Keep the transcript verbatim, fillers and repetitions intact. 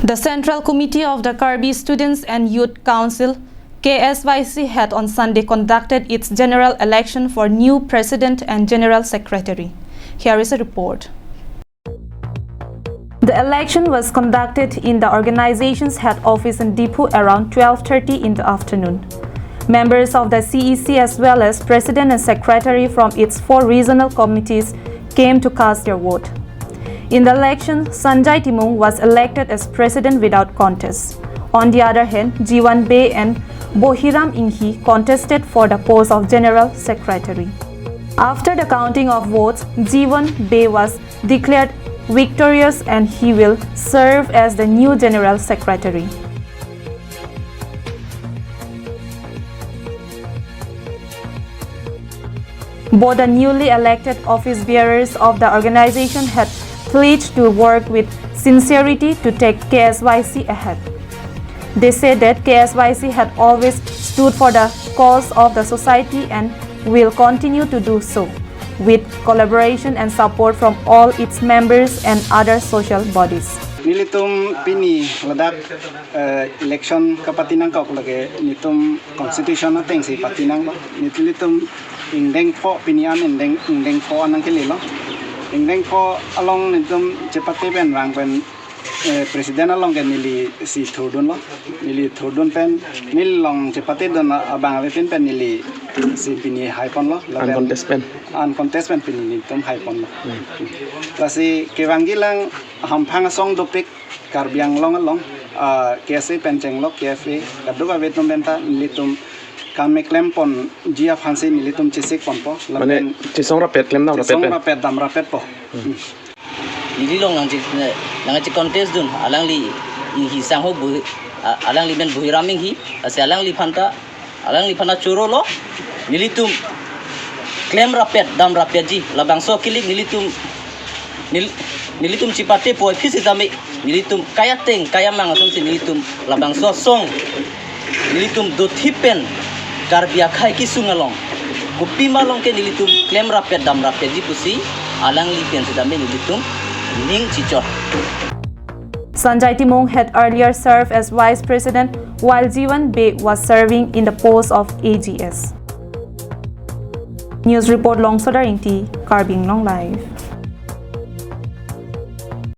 The Central Committee of the Karbi Students and Youth Council, K S Y C, had on Sunday conducted its general election for new president and general secretary. Here is a report. The election was conducted in the organization's head office in Diphu around twelve thirty in the afternoon. Members of the C E C as well as president and secretary from its four regional committees came to cast their vote. In the election, Sanjay Timung was elected as president without contest. On the other hand, Jiwan Bey and Bohiram Inghi contested for the post of general secretary. After the counting of votes, Jiwan Bey was declared victorious and he will serve as the new general secretary. Both the newly elected office bearers of the organization had pledged to work with sincerity to take K S Y C ahead. They said that K S Y C had always stood for the cause of the society and will continue to do so, with collaboration and support from all its members and other social bodies. Nelitum pini ladak eh, election kapati nangkok lake nelitum constitution atengsi pati nanglo. Nelitum ingdeng pho pini an ingdeng, ingdeng pho an nangkele lo. Ingdeng pho along nelitum chepate pen vang pen, eh, president along ke nelisi thurdunlo. Neli thurdun pen neli along chepatedun abang avepin pen nelisi pini haiponlo. Lapen uncontest pen. Uncontest pen pini nelitum haiponlo. Lasi kevangji lang hamphang asong dopik Karbi Anglong along, ah, K S A pen chenglo, K F A, kadokave atum penta nelitum kam keklem ponji aphansi nelitum chesik ponpo. Mane lapen chesong rapet, klem dam rapet chesong pen. Rapet, dam rapet po. Neli along nangche, nangche contest dun, alangli Inghi sangho Bohi-, a-, alangli men Bohiram Inghi, lasi alangliphan ta, alangliphan ta choro lo, nelitum klem rapet, dam rapetji, labangso akilik nelitum, nel-, nelitum chepate poi phisi tame, nelitum kai ateng, kai amang asonsi nelitum labangso asong nelitum dothip pen Karbi akhei kesung along, kopima along ke nelitum klem rapet dam rapetji pusi alangli pen sitame nelitum ning chichot. Sanjay Timung had earlier served as vice president, while Jiwan Bey was serving in the post of A G S. News report, Longsodar Ingti, Karbi Anglong Live.